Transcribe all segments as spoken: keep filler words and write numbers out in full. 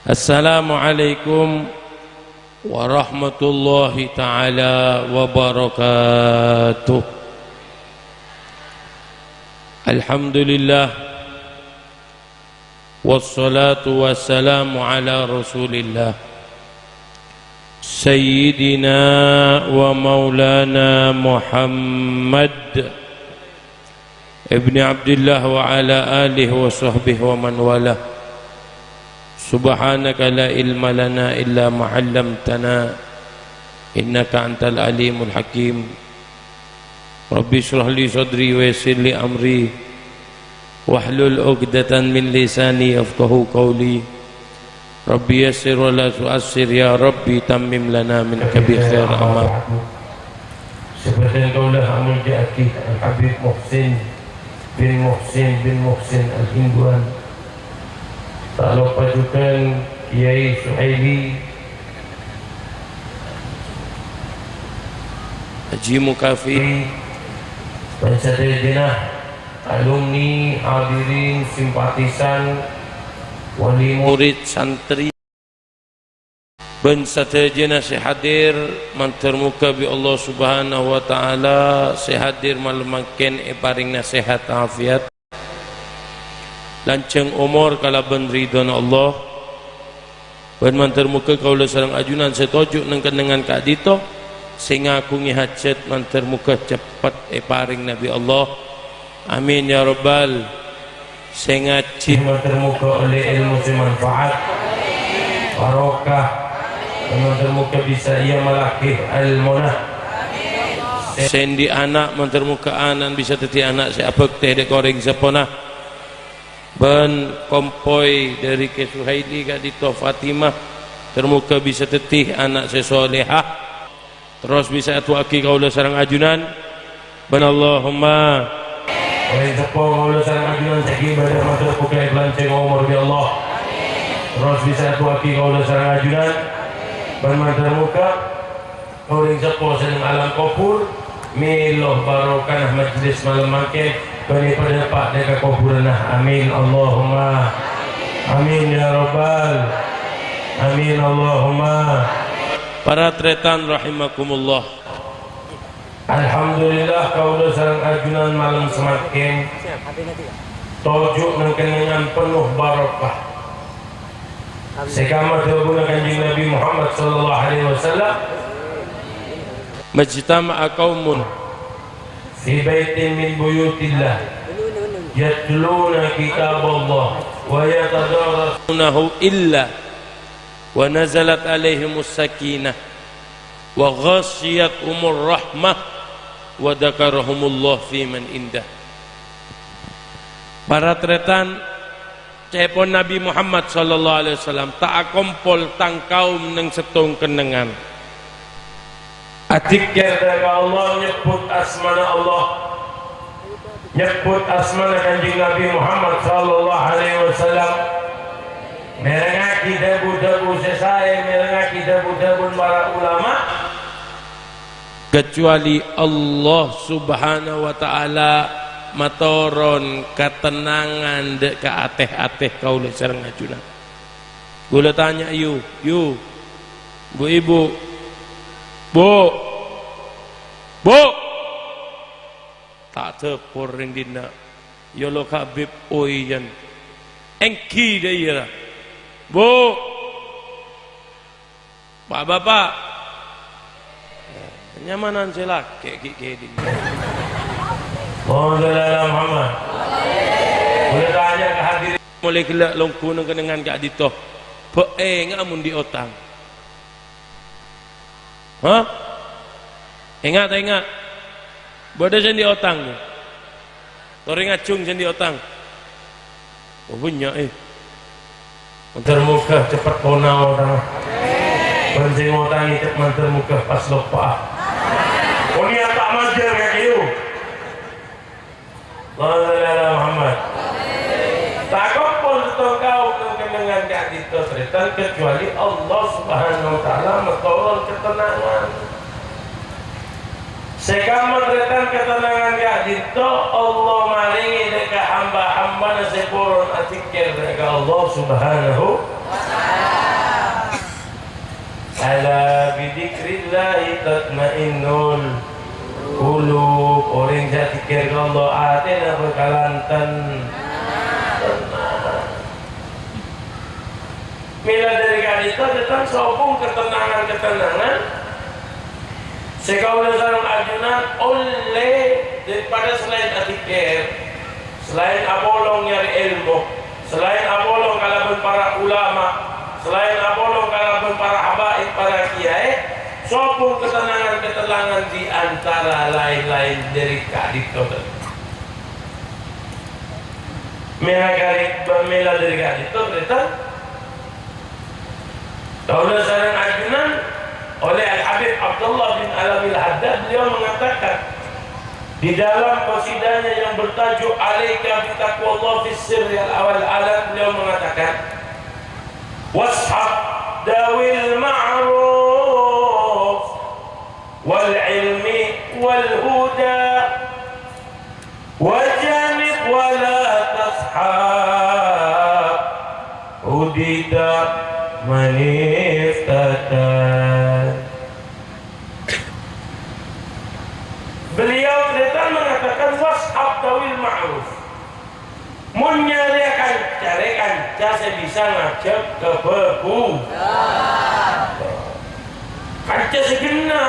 Assalamualaikum warahmatullahi taala wabarakatuh. Alhamdulillah, wassalatu wassalamu ala Rasulillah, Sayyidina wa Maulana Muhammad ibni Abdillah wa ala alihi wa sahbihi wa man walah. Subhanaka la ilma lana illa ma 'allamtana, innaka antal alimul hakim. Rabbi shrah li sadri wa yassir li amri, wahlul 'uqdatan min lisani yafqahu qawli. Rabbi yassir wa la tu'assir, ya Rabbi tammim lana min kabi khair amal. Sè bhâdhân kaulâ amoljâ'aghi Al-Habib Muhsin bin Muhsin bin Muhsin Al-Hinduan. Ta' loppa jhughân Kyai Suhaili, Haji Mukafi, bân sadhâjâna alumni, hadirin, simpatisan, wali murid, santri, bân sadhâjâna sè hadir, mandhâr moghâ bi' Allah Subhanahu wa Ta'ala sè hadir malem mangkèn èparèngana sehat afiat, lanjhâng omor kalabân ridhona Allah. Bân mandhâr moghâ kaulâ sareng ajunan sè toju' neng-kennengngan ka'dinto, sè ngaghungè hajhât mandhâr moghâ ceppet èparèngana bi' Allah. Amin ya rabbal. Sè ngajhi mandhâr moghâ ollè èlmo sè manfaat, barokah, bân mandhâr moghâ bisa èamallaghi èlmona. Sè andi' ana' mandhâr moghâ ana'na bisa dhâddhi ana' sè abhâktè dâ' ka orèng seppona. Bân kompoy dhâri Kè Suhaili ka'dinto Fatimah, mandhâr moghâ bisa dhâddhi ana' sè solehah. Terros bisa èdu'aaghi kaulâ sareng ajunan. Bân Allahumma. Orèng seppo kaulâ sareng ajunan sè ghi' bâdâ mandhâr moghâ èpalanjhâng omor bi' Allah. Terros bisa èdu'aaghi kaulâ sareng ajunan. Bân mandhâr moghâ orèng seppo sè neng alam kobhur mèlo barokana majlis malem mangkèn, bânnè padâ pa' dâ' ka kobhurânna. Amin, Allahumma. Amin, ya rabbal. Amin, Allahumma. Para tarètan rahimakumullah. Alhamdulillah, kaulâ sareng ajunan malem samangkèn toju' neng-kennengngan penno barokah. Sè kamma dhâbuna Kanjeng Nabi Muhammad sallallahu alaihi wasallam, "Majtama'a qaumun fi baitin min buyutillah yatluna kitaballah wa yatadarasunahu illa wa nazalat alaihimus sakinah wa ghasyiyat umur rahmah wa dzakarahumullah fi man indah." Para tarètan, ca'èpon Nabi Muhammad sallallahu alaihi wasallam, "Ta' akompol tang kaum neng sèttong kennengngan." Adzikkèr dâ' ka Allah, nyebbhut asmana Allah, nyebbhut asmana Kanjeng Nabi Muhammad sallallahu alaihi wasallam, mèrengngaghi dhâbu-dhâbu sè saè, mèrengngaghi dhâbu-dhâbuna para ulama. Kecuali Allah Subhanahu wa Ta'ala matoron katennangan dâ' ka atè-atè kaulâ sareng ajunan. Kaulâ tanya, yu, yu, bu-ibu, bu, bu, ta' dâpor rèng dinna', yâ lo Habib Oyan, èngghi dâ' iyâ ra, bu. Pa'-bapa', nyamanan sè lakè' ghi' kèdhing. Allahumma shalli ala Muhammad. Kaulâ tanya ka hadirin. Molaè ghellâ' longghu neng-kennengngan ka'dinto. Bâ' enga' mon andi' otang. Hah? Enga' ta' enga'? Bâdâ sè andi' otang? Torè ngajhung sè andi' otang. Oh, bânnya', eh. Mandhâr moghâ cepet pona otangnga. Bân sè ngotangè cep mandhâr moghâ pas loppa'a. Mon niyat ta' manjhâr ka kayu. Allahumma shalli ala Muhammad. Ta' akompol sèttong kaum neng-kennengngan ka'dinto, tarètan, kecuali Allah Subhanahu wa Ta'ala matoron katennangan. Sè kamma tarètan katennangan ka'dinto Allah marèngè dâ' ka hamba-hambana sè poron adzikkèr dâ' ka Allah Subhanahu wa Ta'ala. Ala bidzikrillahi tatmainnul qulub. Orèng sè adzikkèr ka Allah, atèna bhâkalan ten-, tennang. Mèla dhâri ka'dinto, dhâteng sobung katennangan-katennangan sè kaulâ sareng ajunan ollè daripada salaèn adzikkèr, salaèn apolong nyarè èlmo, salaèn apolong kalabân para ulama, salaèn apolong kalabân para habaib, para kiyaè, sobung katennangan-katennangan di antara laèn-laèn dhâri ka'dinto. Mèla dhâri, mèla dhâri ka'dinto, tarètan. Kaulâ sareng ajunan oleh Al-Habib Abdullah bin Alawi Al-Haddad, beliau mengatakan, di dalam qasidahnya yang bertajuk Alaika bi taqwallah fis sirri wal alan, beliau mengatakan, "Washab dawil ma'ruf wal ilmi wal huda." Wajanib wa la tashab, hudita maniftakan. Beliau ternyata mengatakan, "Washab dawil ma'ruf." Mon nyarè kanca, rè kanca sè bisa ngajhâk kabhâghus-, kanca sè ghenna.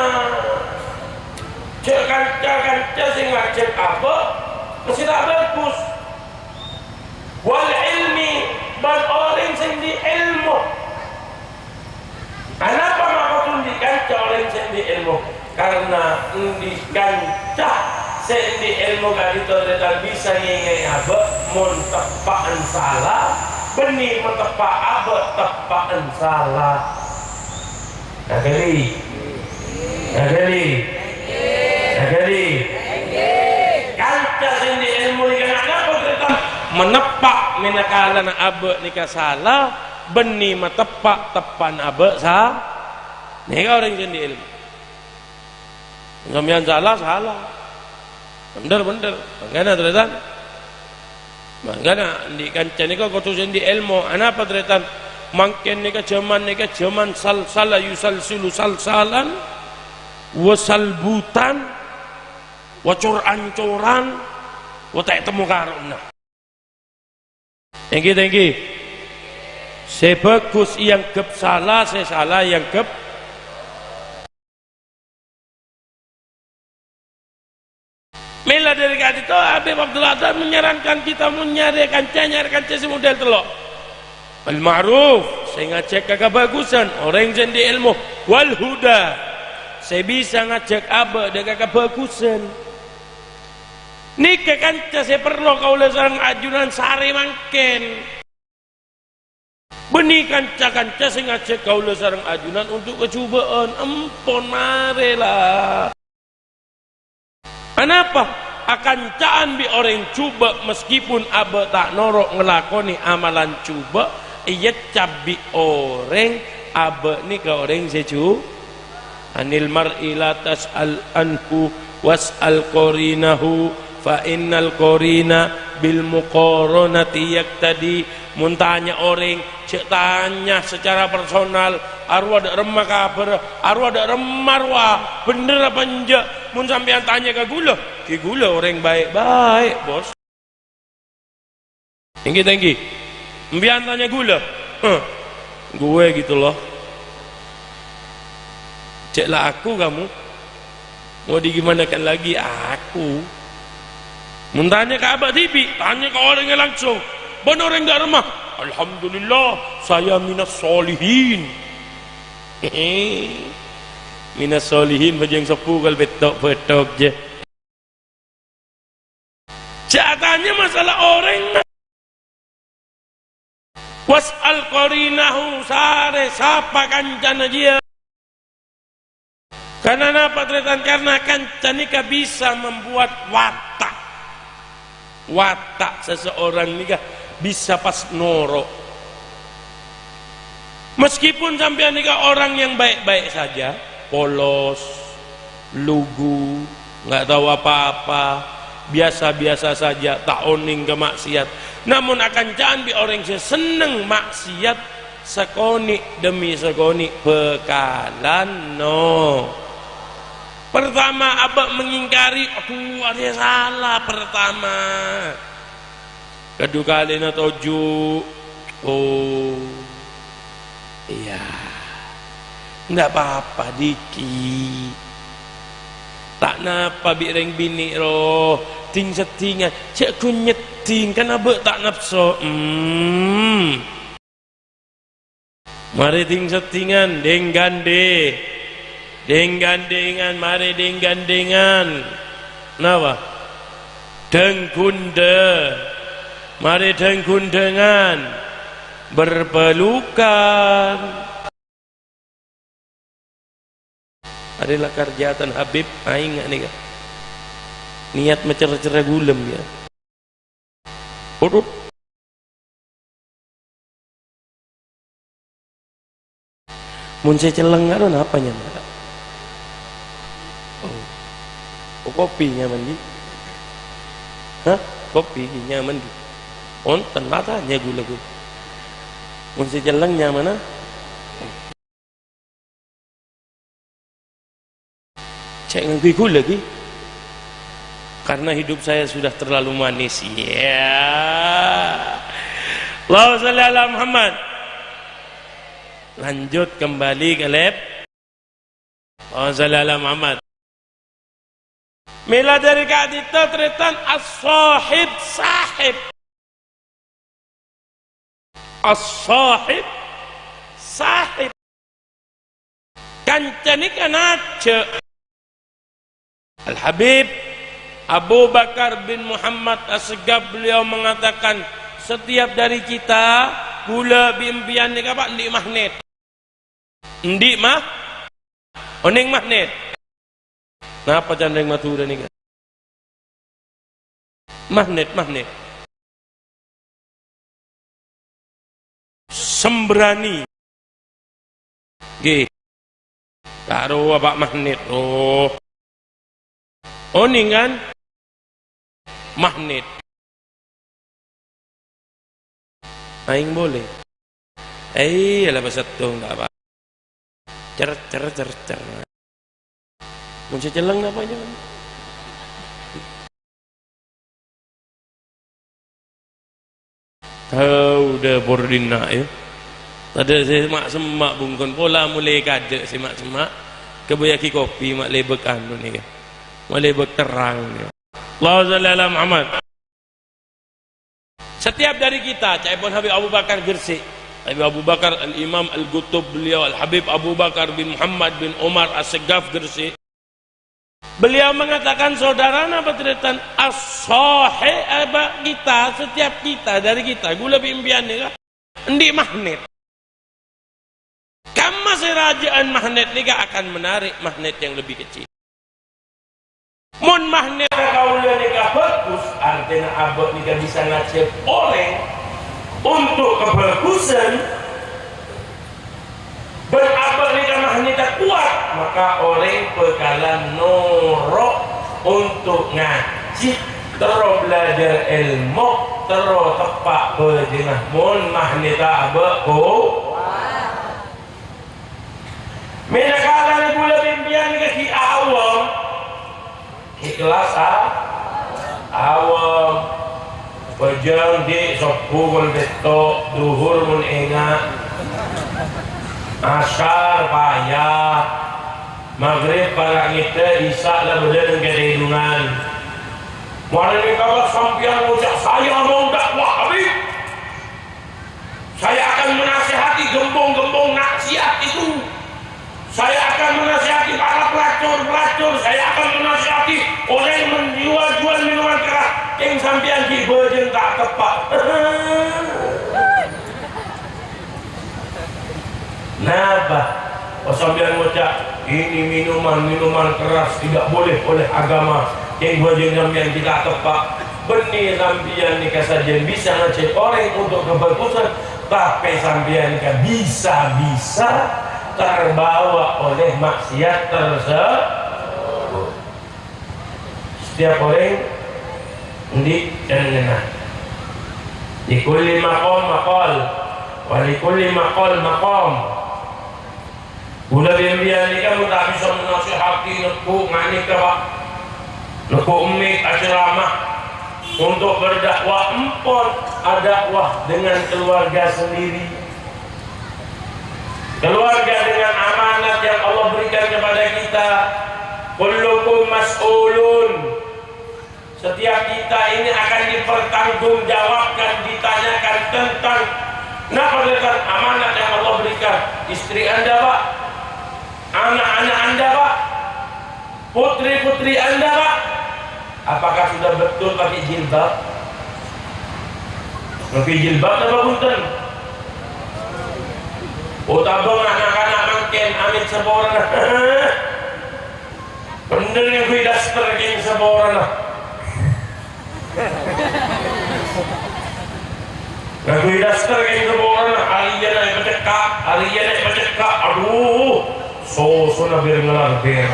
Jhâ' kanca-kanca sè ngajhâk abâ', mestè ta' bhâghus. Wal ilmi, bân orèng sè andi' èlmo. Anapa maksod andi' kanca orèng sè andi' èlmo? Karna andi' kanca sè andi' èlmo ka'dinto tarètan bisa ngèngè'è abâ' mon teppa'an sala, bânnè mateppa' abâ' teppa'an sala. Sakalè. Sakalè. Sakalè. Kanca sè andi' èlmo nèka napa, tarètan? Maneppa' mènakalana abâ' nèka sala, bânnè mateppa' teppa'an abâ' sa-, nèka orèng sè andi' èlmo. Sampèyan sala, sala. Bhender, bhender. Mangkana, tarètan. Mangkana, andi' kanca nèka kodhu sè andi' èlmo. Anapa, tarètan? Mangkèn nèka, jhâman nèka, jhâman salsala yusalsilu salsalan, wa salbutan, wa cor-ancoran, wa ta' ètemmo karo'na. Èngghi, èngghi. Sè bhâghus èangghep sala, sè sala èangghep. Mèla dhâri ka'dinto, Habib Abdullah Adham menyarankan kita mon nyarè kanca, nyarè kanca sè model tello'. Al-ma'ruf, sè ngajhâk ka kabhâghusân, orèng sè andi' èlmo. Wal huda, sè bisa ngajhâk abâ' dâ' ka kabhâghusân. Nèka kanca sè parlo kaulâ sareng ajunan sarè mangkèn. Bânnè kanca-kanca sè ngajhâk kaulâ sareng ajunan untuk kajhubâ'ân. Empon, marè, la. Anapa? Akanca'an bi' orèng jhubâ', maskèpon abâ' ta' noro' ngalakonè amalan jhubâ', èeccap bi' orèng abâ' nèka orèng sè jhu-, "Anil mar'i la tas'al anhu, was'al qarinahu, fa innal qarina bil muqaranati yaqtadi." Mon tanya orèng, jhâ' tanya secara personal, "Arowa dâ' remma kabhârrâ? Arowa dâ' remma rowa? Bhender apa enjâ'?" Mon sampèyan tanya ka ghulâ, ghi ghulâ orèng bhâi-bhâi, Bos. Èngghi, ta' èngghi. Sampèyan tanya ghulâ. Heh. Gue gitu loh. Cek lah aku kamu. Mau digimanakan lagi aku? Mon tanya ka abâ' dhibi', tanya ka orèngnga langsung. Bân orèng dâ' remma. "Alhamdulillah, saya minas solihin." Minas solihin, bhâjâng sebbhu kal bètto'-bètto' jâ. Jhâ' atanya masalah orèng. "Was'al qarinahu," sarè sapa kancana jiyâ. Karena napa, tarètan? Karena kanca nèka bisa membuat watak. Watak seseorang nèka bisa pas noro'. Meskipun sampèyan nèka orang yang baik-baik saja, polos, lugu, nggak tahu apa-apa, biasa-biasa saja, ta' onèng ka maksiat. Namon akanca'an bi' orèng sè senneng maksiat, Sakonè' dhemmi sakonè' bhâkalan no. Pertama, abâ' mengingkari, adhu, arèya sala pertama. Kadhu kalèna toju', oh, iyâ, ndak pa-apa, dhiki'. Ta' napa bi' rèng binè' ro, dhing-seddhingan, jhâ' ghun nyeddhing, kan abâ' ta' napso, hmm. Marè dhing-seddhingan, dhing-gandhi-, dhing-gandhingan, marè dhing-gandhingan. Napa? Dhâng-ghundhâng. Marè dhâng-ghundhângan. Berpelukan. Arè lakar jhâtèn Habib, aèng nèka. Niat macerra-cerra ghulem, yâ. Udut. Mon sè celleng karo napa nyaman? Oh. Oh, kopi nyaman, ghi? Hah? Kopi, ghi, nyaman, ghi? Onten, la tanya ghulâ, ghi. Mon sè celleng nyaman, ah? Cè' ngangghuy ghulâ, ghi? Karena hidup saya sudah terlalu manis. Ya. Allahumma shalli ala Muhammad. Lanjut kembali ke lab-, Allahumma shalli ala Muhammad. Mèla dhâri ka'dinto, tarètan, as-sahib sahib. As-sahib sahib. Kanca nèka najjhâ'. Al-Habib Abu Bakar bin Muhammad As-Segaf, beliau mengatakan, setiap dari kita, ghulâ bi' empèyan nèka, Pa', andi' magnèt. Andi' ma-, onèng magnèt. Napa can rèng Madhurâ nèka? Magnèt, magnèt. Sembrani. Ngghi. Ta' rowa, Pa', magnèt, oh. Onèng, kan? Magnèt. Aèng boleh. Eh, iyâ la, pasettong, ndak apa. Cer, cer, cer, cer. Mon sè celleng napa, nyaman? Tao, dâpor dinna', yâ. Tadâ' sè ma'-semma' bungkon, pola molaè kajâ' sè ma'-semma'. Kabâyâghi kopi, ma' lèbâk anu nèka. Ma' lèbâk terrang nèka. Allahumma shalli ala Muhammad. Setiap dari kita, ca'èpon Habib Abu Bakar Gresik. Habib Abu Bakar Al-Imam Al-Qutub, beliau Al-Habib Abu Bakar bin Muhammad bin Umar As-Segaf Gresik. Beliau mengatakan, saudara napa tarètan, as-sahib, apa kita, setiap kita, dari kita, ghulâ bi' empèyan nèka, andi' magnèt. Kamma sè rajâ'ân magnèt nèka akan menarik magnèt yang lebih kecil. Mon magnèt kaulâ nèka bhâghus, artèna abâ' nèka bisa ngajhâp orèng untuk kabhâghusân, bân abâ' nèka magnètta kowat, maka orèng bhâkalan noro' untuk ngajhi, terro belajar èlmo, terro teppa' bhâjângnga mon magnètta abâ' ko-, Mènakalana ghulâ bi' empèyan nèka ghi' awam. Ikhlas, a-, awam. Bhâjâng ghi' sobbhu mon pètto', dhuhur mon ènga', asar paya, magrib para' ngèdhâ', isya la bâdâ neng katèdungan. Marèna kabar sampèyan ngoca', "Saya mau dakwah, Habib." Saya akan menasihati gembong-gembong maksiat itu. Saya akan menasihati para pelacur-pelacur. Saya akan menasihati orang yang menjual-jual minuman keras. Kèng sampèyan ghi' bhâjâng ta' teppa'. Napa? Pas sampèyan ngoca', "Ini minuman, minuman keras, tidak boleh oleh agama." Kèng bhâjâng sampèyan ghi' ta' teppa'. Bânnè sampèyan nèka sajân bisa ngajhâk orèng untuk kabhâghusân, tapè sampèyan nèka bisa-bisa terbawa oleh maksiat tersebut. Setiap orèng andi' kennengnganna. Likulli maqam maqal. Li kulli maqal maqam. Kaulâ bi' sampèyan nèka mon ta' bisa manasèhati, neggu' nga' nèka, Pak. Neggu' mik, aceramah. Untuk berdakwah, empon adakwah dengan keluarga sendiri. Keluarga dengan amanat yang Allah berikan kepada kita. Kullukum mas'ulun. Setiap kita ini akan dipertanggungjawabkan, ditanyakan tentang, kenapa, tentang amanat yang Allah berikan. Istri Anda, Pak. Anak-anak Anda, Pak. Putri-putri Anda, Pak. Apakah sudah betul pakai jilbab? Pakai jilbab apa punten? Otabâ na'-kana' mangkèn amit saporana. Bhender ngangghuy daster kèng saporana. Ngangghuy daster kèng saporana, arèya nè' pacekka', arèya nè' pacekka'. Adhu, sosona bher-ngalarbher.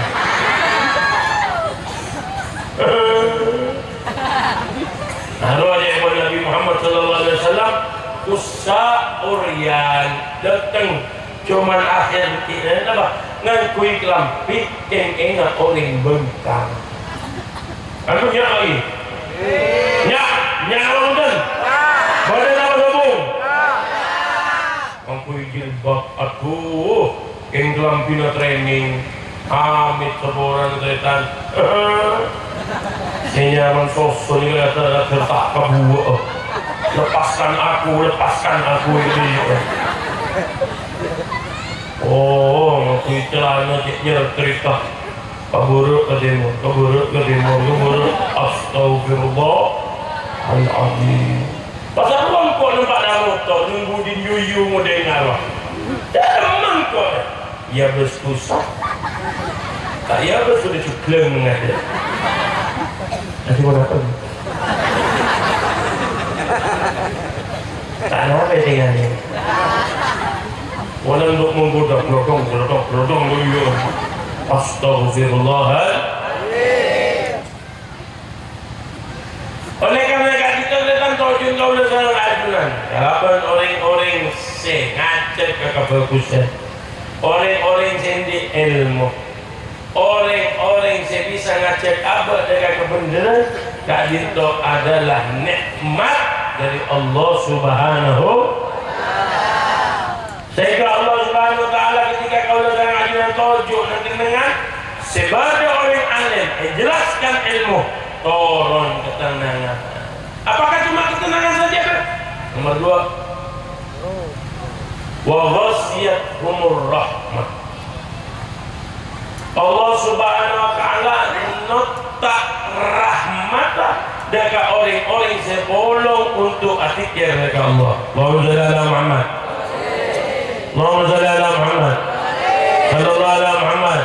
Nah, rowa ca'èpon Nabi Muhammad sallallahu alaihi wasallam, usa orèyan dâteng. Coma akhèr kèya napa? Ngangghuy kalambhi kèng-kèngnga orèng bângkang. Anu nya' lagi? Nya', nya' napa bhunten? Bâdâ napa sobung? Ngangghuy jilbab, adhu, kèng kalambhina training. Amit saporana tarètan. Sè nyaman soso nèka rata-rata ta' kabuwâ'â. "Lepaskan aku, lepaskan aku," ini. Oh, ngangghuy calana cè' nyer-cerita. Kaburu' ka timor, kaburu' ka timor, kaburu'. Astagfirullahaladzim. Pasal bângko nèmpa' motor, nunggu din yuyu ngodeng arwah. Dâ' bângko. Ya bes susah. Tak ya bes sudah cubleng aja. Nanti mau apa? Tak apa tinggalnya. Wala untuk menggoda, glodong, glodong, glodong, glodong. Astagfirullahaladzim. Oleh karena ka'dinto, tarètan, tojjhuna kaulâ sareng ajunan, kalabân orèng-orèng sè ngajhâk ka kabhâghusân, orèng-orèng sè andi' èlmo, orèng-orèng sè bisa ngajhâk abâ' dâ' ka kabhendherrân, ka'dinto adalah nè'mat dâri Allah Subhanahu. Sehingga Allah Subhanahu wa Ta'ala ketika kaulâ sareng ajunan toju' neng kennengngan, sè bâdâ orèng alim, èjelaskan èlmo, toron ketenangan. Apakah cuma ketenangan saja, Pak? Nomor dua, "Wa ghasyiyathumur rahmah." Allah Subhanahu wa Ta'ala notta' rahmatta dâ' ka orèng-orèng sè polong untuk adzikkèr dâ' ka Allah. Allahumma shalli ala Muhammad. Allahumma shalli ala Muhammad. Sallallahu ala Muhammad.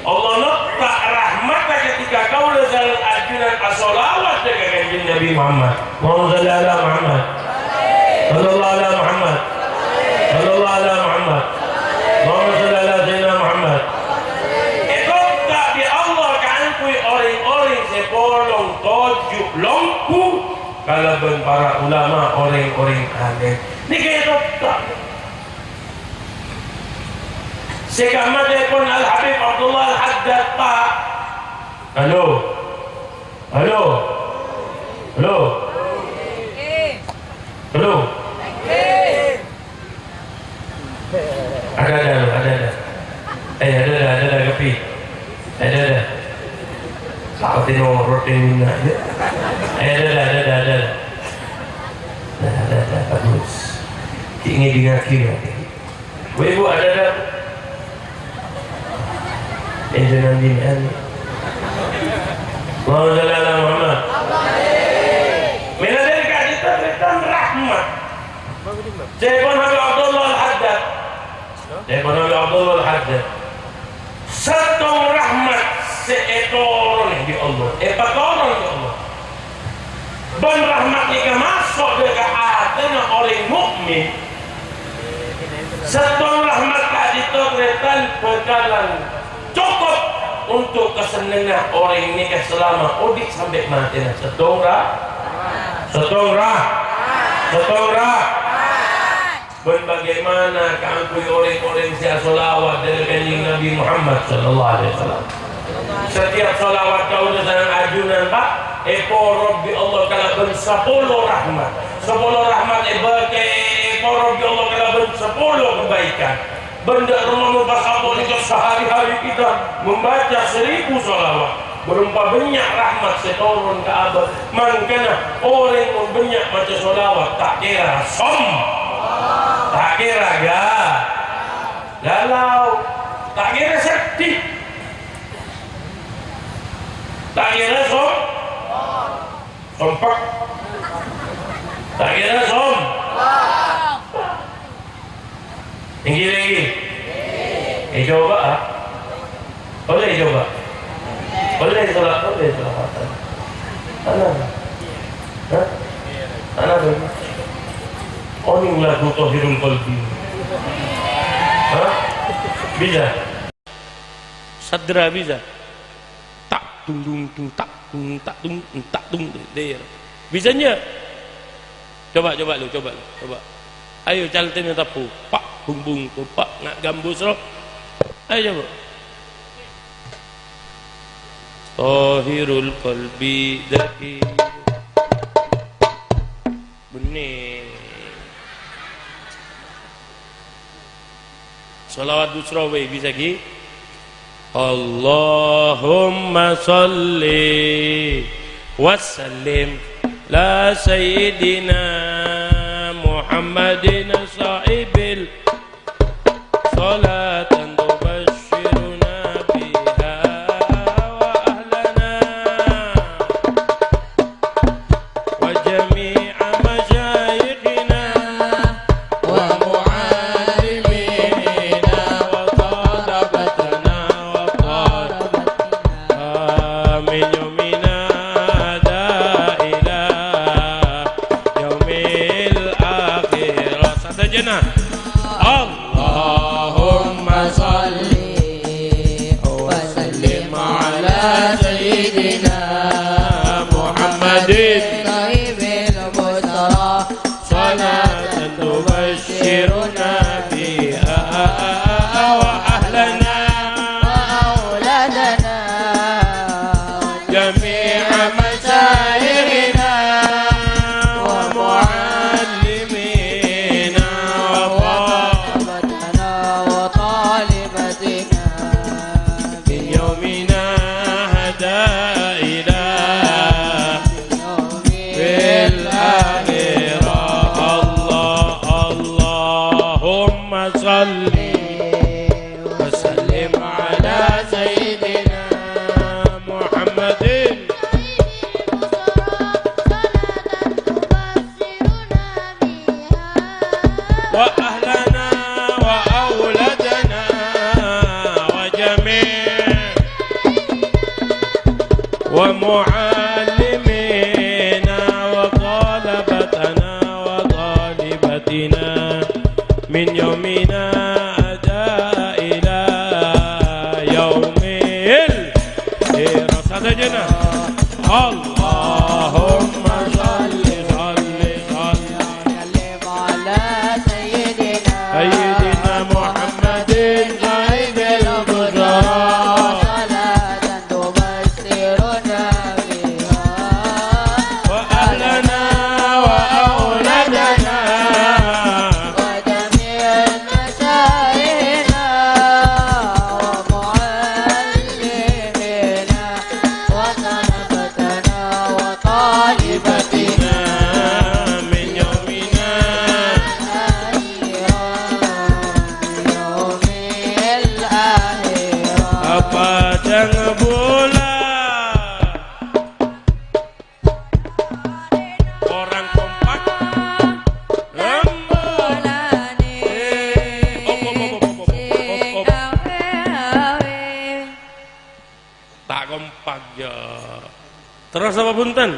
Allah notta' rahmatta ketika kaulâ sareng ajunan asholawat dâ' ka Kanjeng Nabi Muhammad. Allahumma shalli ala Muhammad. Sallallahu ala Muhammad. Sallallahu ala Muhammad. Allahumma shalli ala Sayyidina Muhammad. Ètotta' bi' Allah kaangghuy orèng-orèng sè polong toju' longghu kalabân para ulama, orèng-orèng alim. Nèka ètotta'. Sè kammatèpon Al-Habib Abdullah Al-Haddad, Pak. Halo. Halo? Halo? Halo? Ada, ada, ada, ada. Eh, ada, ada, ada, ada, Kepi. Ada, ada. Apa tino rutin minna, ya? Eh, ada, ada, ada, ada, ada. Nah, ada, ada, bagus. Ini dengar kira. Bu, Ibu, ada, ada? Ènjhâ' binè'an. Allahumma shalli ala Muhammad. Mèla dâri ka'dinto tarètan rahmat. Ca'èpon Habib Abdullah Al-Haddad. Ca'èpon Habib Abdullah Al-Haddad. Sèttong rahmat sè ètoronè bi' Allah, èpatoron bi' Allah. Bân rahmat nèka maso' dâ' ka atèna orèng mu'min. Sèttong rahmat ka'dinto tarètan bhâkalan cokop untuk kasennengnganna orèng nèka salama odi' sampè' matèna. Sèttong ra-, sèttong ra-, sèttong ra-, Bân bagaimana kaangghuy orèng-orèng sè asholawat dâri Kanjeng Nabi Muhammad sallallahu alaihi wasallam? Setiap sholawat kaulâ sareng ajunan, Pak, èporop bi' Allah kalabân sapolo rahmat. Sapolo rahmat èbâ-, èporop bi' Allah kalabân sapolo kebaikan. Bân dâ' remma mon pas ampon èngko' sehari-hari kita membaca seribu sholawat. Bârâmpa bânnya' rahmat sè toron ka abâ'. Mangkana orèng mon bânnya' maca sholawat, ta' kèra som-, ta' kèra ga-, galau, ta' kèra seddhi, ta' kèra som-, sompek, ta' kèra som-, Èngghi, èngghi. Ècoba, ah. Ollè ècoba. Ollè sholat, ollè sholawatan. Ana. Hah? Ana, Bang? Onèng lagu Thohirul Qalbi. Hah? Bisa? Sadra bisa. Tak dung dung dung, tak dung, tak dung, tak dung, der. Bisa nggak? Coba, coba lu, coba lu, coba. Ayo, caltene tabu. Pak, bung, bung, bung, pak, nga' gambus, ro. Ayo, coba. Thohirul qalbi dzaki. Bener. Sholawat busra bhâi bisa, ghi? Allahumma shalli wa sallim ala sayyidina Muhammadin sahibil sholatan tubasyiruna biha wa ahlana. وجميع مشايخنا ومعلمينا وطلبتنا وطالباتنا من يومنا هذا إلى يوم الآخرة. Sadhâjâna. اللهم صل وسلم على سيدنا محمد طيب البشرى صلاة تبشرنا بها وأهلنا وأولادنا جميع مشايخنا ومعلمينا وطلبتنا وطالباتنا من يومنا هذا إلى في الآخرة. الله، اللهم صل وسلم على سيدنا محمد وأهلنا وأولادنا وجميع ومعلمينا وطلبتنا وطالباتنا من يومنا هذا إلى يوم ال-، إيه، sadhâjâna. اللهم صل، صل، صل. وسلم على سيدنا سيدنا محمد صاحب البشرى. صلاة تبشرنا بها وأهلنا وأولادنا وجميع مشايخنا ومعلمينا وطلبتنا وطالباتنا من يومنا إلى يوم الآخرة. Apa jang bola? Orang kompak. Rembolane. Op, op, op, op, op, op, op. Sing awe-awe. Ta' kompak, ya. Terros apa bhunten?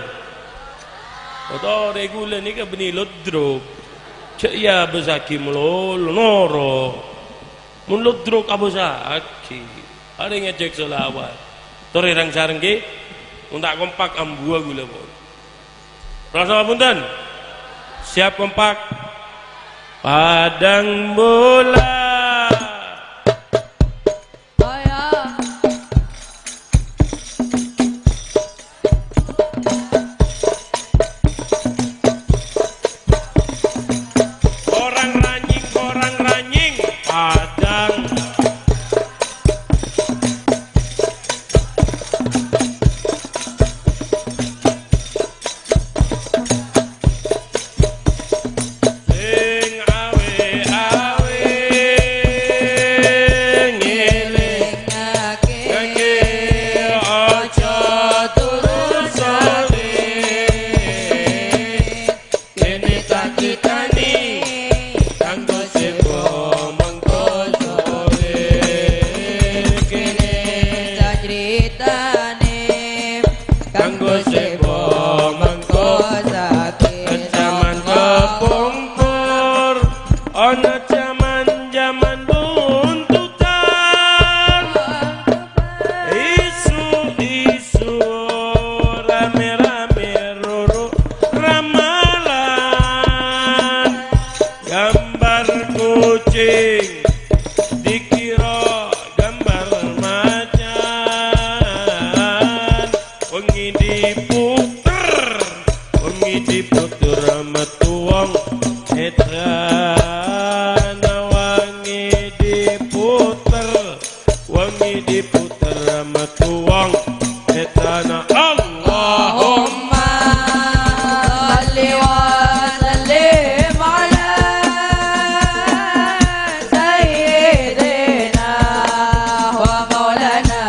Otore kaulâ nèka bânnè lodruk. Jhâ' èabâsaghi malolo, noro'. Mon lodruk abâsaghi, arè ngajhâk sholawat. Torè rang-sareng, ghi. Mon ta' kompak, ambuwâ kaulâ pon. Rasa bhunten? Siap kompak? Padang Bola. Korang ranying, korang ranying, Padang. Sing awe-awe ngelingake, ojo terus-terus. Kene ta' kitani, kanggo sebo mangko sore. Kene ta' critane, kanggo sebo mangko sake. Ancaman kapongkor, ana jaman-jaman buntutan. Isu-isu rame-rame roro ramalan. Gambar kucing dikira gambar macan. Wengi diputer, wengi diputer metu wong edan. Wengi diputer, wengi diputer metu wong edan. Allahumma shalli wa sallim ala sayyidina wa maulana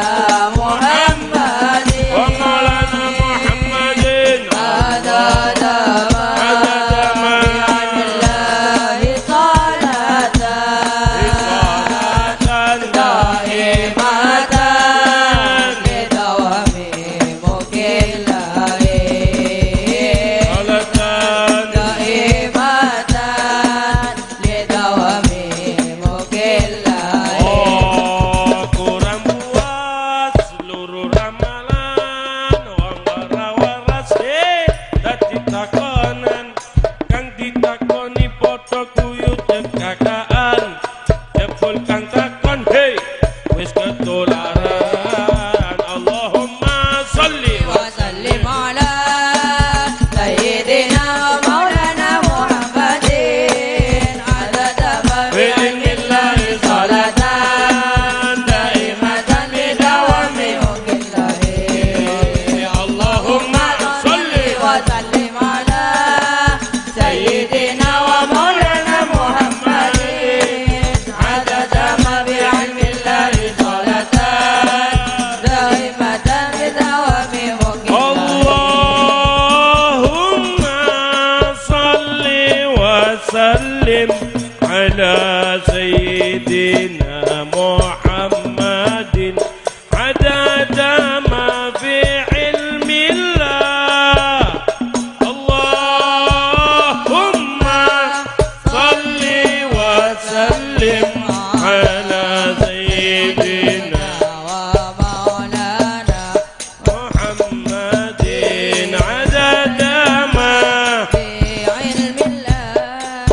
Muhammadin. Wa maulana Muhammadin. Adada ma, adada ma, bi'ilmillahi salatan, salatan, daimatan, bidawami mulkillahi. Salatan. Daimatan, bidawami mulkillahi. Oh, kurang puas luru ramalan, wong wara-wara se daddi takonan. Kang ditakoni padha guyu cekkakan. Jebul kang takon, he, wis ketularan. Allahumma shalli wa sallim ala sayyidina wa maulana Muhammadin. Adada ma, bi'ilmillahi salatan daimatan bidawami mulkillahi. Allahumma shalli wa sallim ala sayyidina wa maulana Muhammadin. Adada ma, bi'ilmillahi salatan daimatan bidawami mulkillahi. Allahumma shalli wa sallim ala sayyidina Muhammadin. Adada ma fi ilmillah. Allahumma shalli wa sallim ala sayyidina wa maulana Muhammadin adada ma fi ilmillah.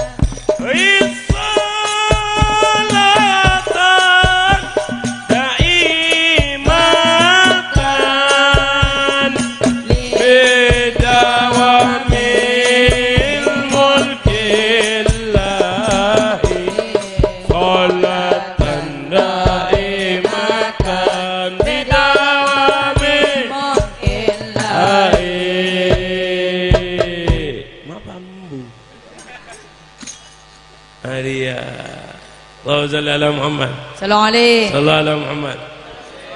Salatan daimatan bidawamil mulkillahi. Salatan daimatan bidawami. Ae. Mapa embu? Aria. Allahumma shalli ala Muhammad. Sallallahu alaihi. Sallallahu ala Muhammad.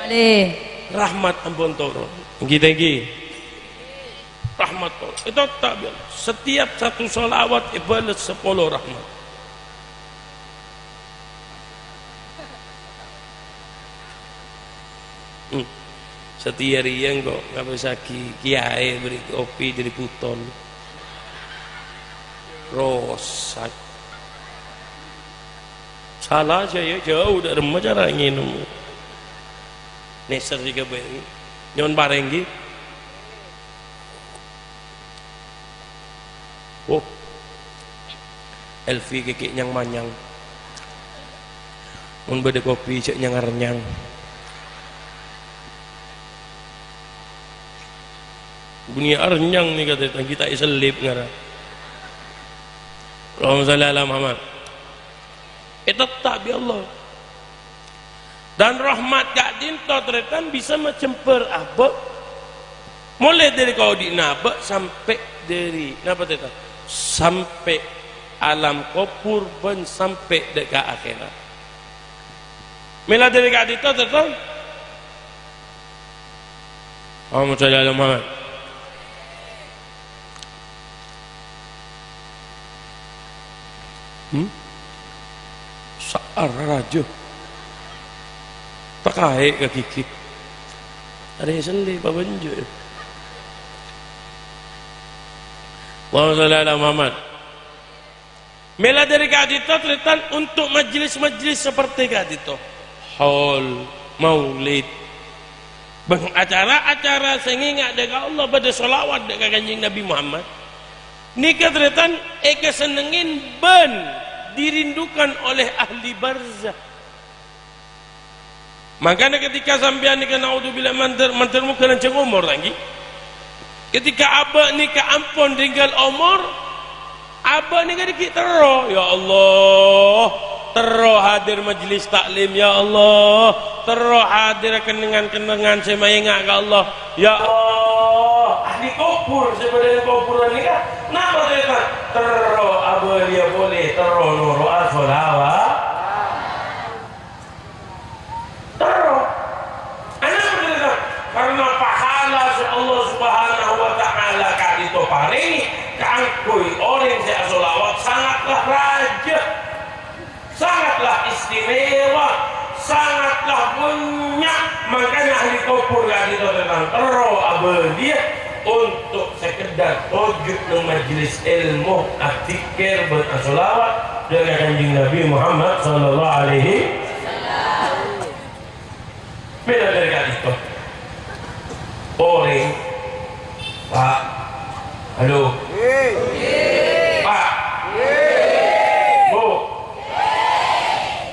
Alaihi. Rahmat ampun turun. Nggih, nggih. Rahmat turun. Itu tak biasa. Setiap satu sholawat ibarat sepuluh rahmat. Hmm. Satèya rèya engko' ngabâssaghi kèyaè bâri' kopi dhâri bhuton. Rosak. Sala jâ, iyâ, jhâu dâ' remma cara ngènom. Nèser sè kabâi. Nyo'on parèng, ghi. Oh. Elvi kèkè nyang-manyang. Mon bâdâ kopi, jhâ' nyang-arnyang. Bunyi arnyang nèka, tarètan, ghi' ta' èsellip ngara. Allahumma shalli ala Muhammad. Ètetta' bi' Allah. Dan rahmat ka'dinto, tarètan, bisa majembhâr abâ'. Molaè dâri kaodi'na abâ' sampè' dâri, napa, tarètan? Sampè' alam kobhur bân sampè' dâ' ka akhèrat. Mèla dâri ka'dinto, tarètan. Allahumma shalli ala Muhammad. Hmm? Sa'ar rajâ. Pakaè ka ghighi. Arè sèllè, pabânjâ. Allahumma shalli ala Muhammad. Mèla dâri ka'dinto, tarètan, untuk majelis-majelis seperti ka'dinto. Haul, maulid. Bân acara-acara sè ngènga' dâ' ka Allah, bâdâ sholawat dâ' ka Kanjeng Nabi Muhammad. Nèka, tarètan, èkasennengngè bân dirindukan oleh ahli barzakh. Mangkana ketika sampèyan nèka, naudzubillah, mandhâr, mandhâr moghâ lanjhâng omor, ta' ènggi? Ketika abâ' nèka ampon tinggal omor, abâ' nèka dhiggi' terro, "Ya Allah, terro hadir majelis taklim, ya Allah, terro hadir kennengngan-kennengngan sè maènga' ka Allah, ya Allah." Ahli kobhur sè bâdâ è kobhurân nèka, napa tarètan? Terro abâliyâ polè, terro noro'a sholawat. Terro. Anapa tarètan? Karena pahala sè Allah Subhanahu wa Ta'ala ka'dinto parèngè kaangghuy orèng sè asholawat sangatlah rajâ, sangatlah istimewa, sangatlah bânnya'. Mangkana ahli kobhur ka'dinto tarètan terro abâliyâ untuk sekedar toju' neng majelis ilmu, adzikir, bân asholawat dâ' ka Kanjeng Nabi Muhammad sallallahu alaihi Mèla dâri ka'dinto. Orèng, Pak. Halo. Pak. Bu.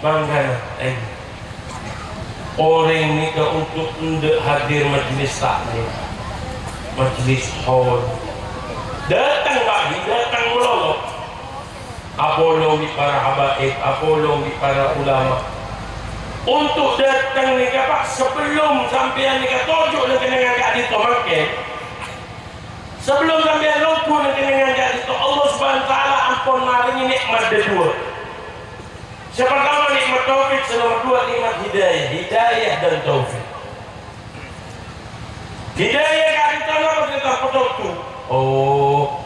Mangkana, eh. Orèng nèka untuk endâ' hadir majelis taklim, majelis haul. Dâteng, Pak, dâteng malolo. Apolong bi' para habaib, apolong bi' para ulama. Untuk dâteng nèka, Pak, sabellunna sampèyan nèka toju' neng kennengngan ka'dinto mangkèn, sabellunna sampèyan longghur neng kennengngan ka'dinto, Allah Subhanahu wa Ta'ala ampon marèngè nè'mat dâduwâ'. Sè partama nè'mat taufik, sè nomer duwâ' nè'mat hidayah, hidayah dan taufik. Hidayah ka'dinto napa, tarètan? Pètodhu. Oh,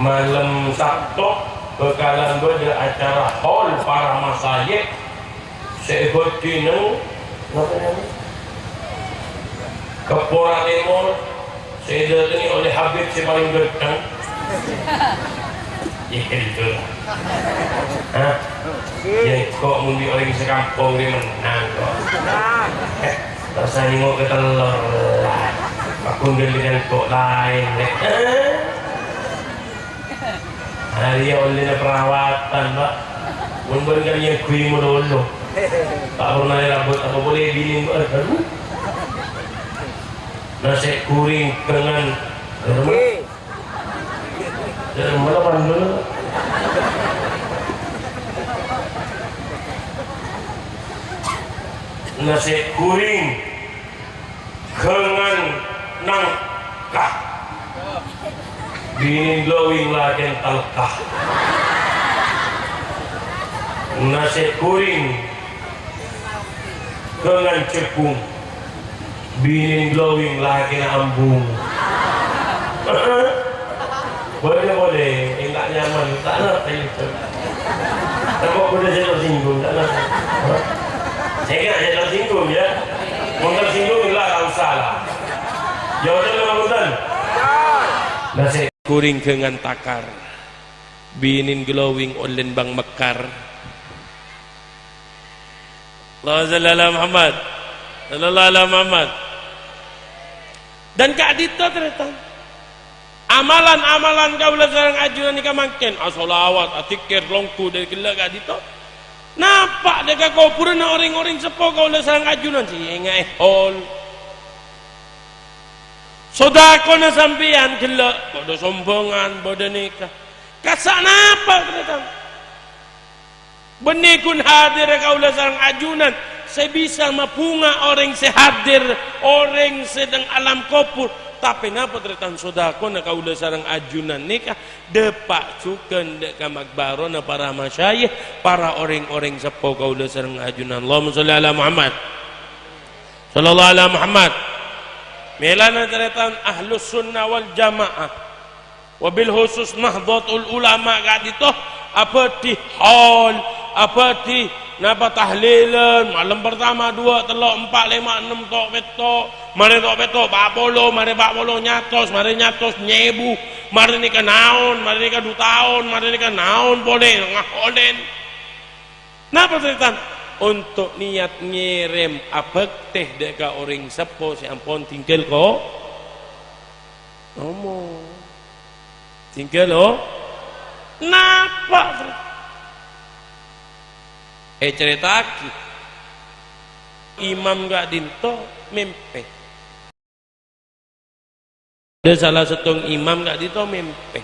malem Sabtu bhâkalan bâdâ acara haul para masyayikh sè èghâdhi neng, napa nyamanna? Keppora Tèmor, sè èdâtengngè oleh Habib sè palèng ghântheng. Iyâ, ghântheng. Hah? Iyâ, engko' mon bi' orèng sakampong rè mennang, kok. Rasa nyèngo' ka tello'. Pakon ghâliyân kok laèn, Lè'. Arèya ollèna perawatan, Pak. Mon bân kan nyangghuy malolo. Ta' pernah èrabut apa polè binèna, aduh. Nasè' ghuring dengan Oke. Dâ'remma la pandhuna. Nasè' ghuring ghângan nangka. Binèn glowing lakèn talka. Nasè' ghuring ghângan jhâghung. Binèn glowing, lakèna ambung. Bâdâ polè, enggak nyaman, ta' ngartè itu. Tako' bâdâ sè tersinggung, ta' ngartè. Sèngko' sè tersinggung, ya. Mon tersinggung, la, ta' usah, la. Ya, udah, punten. Nasè' ghuring ghângan takar. Binèn glowing ollèn bâng mekkar. Allahumma shalli ala Muhammad. Sallallahu ala Muhammad. Dan ka'dinto, tarètan, Amalan-amalan kaulâ sareng ajunan nèka mangkèn, asholawat, adzikir, longghu dâri ghellâ' ka'dinto. Napa' dâ' ka kobhurânna orèng-orèng seppo kaulâ sareng ajunan sè ènga'è hol. Sodakona sampèyan ghellâ', bâdâ sombhângan, bâdâ nèka. Kassa' napa, tarètan? Bânnè ghun hadir kaulâ sareng ajunan sè bisa mabhunga orèng sè hadir, orèng sè teng alam kobhur. Tapè napa tarètan sodakona kaulâ sareng ajunan nèka dâpa' jhughân dâ' ka maqbarana para masyayikh, para orèng-orèng seppo kaulâ sareng ajunan. Allahumma sholli ala Muhammad. Sallallahu ala Muhammad. Mèlana tarètan Ahlus Sunnah wal Jamaah. Wabil khusus Nahdlatul Ulama ka'dinto abâdhi hol, abâdhi napa tahlilan, malem pertama, dua, tello', empa', lèma', ennem, to', pètto', marè to' pètto', pa' polo, marè pa' polo, nyatos, marè nyatos, nyèbu, marè nèka naon, marè nèka du taon, marè nèka naon polè, ngaholèn. Napa tarètan? Onto' niyat ngèrèm abhâktè dâ' ka orèng seppo sè ampon tinggal ko-, Ngomong. Tinggal, oh. Napa, Fred? Ècarèta'aghi. Imam ka'dinto mèmpè. Ada salah sèttong imam ka'dinto mèmpè.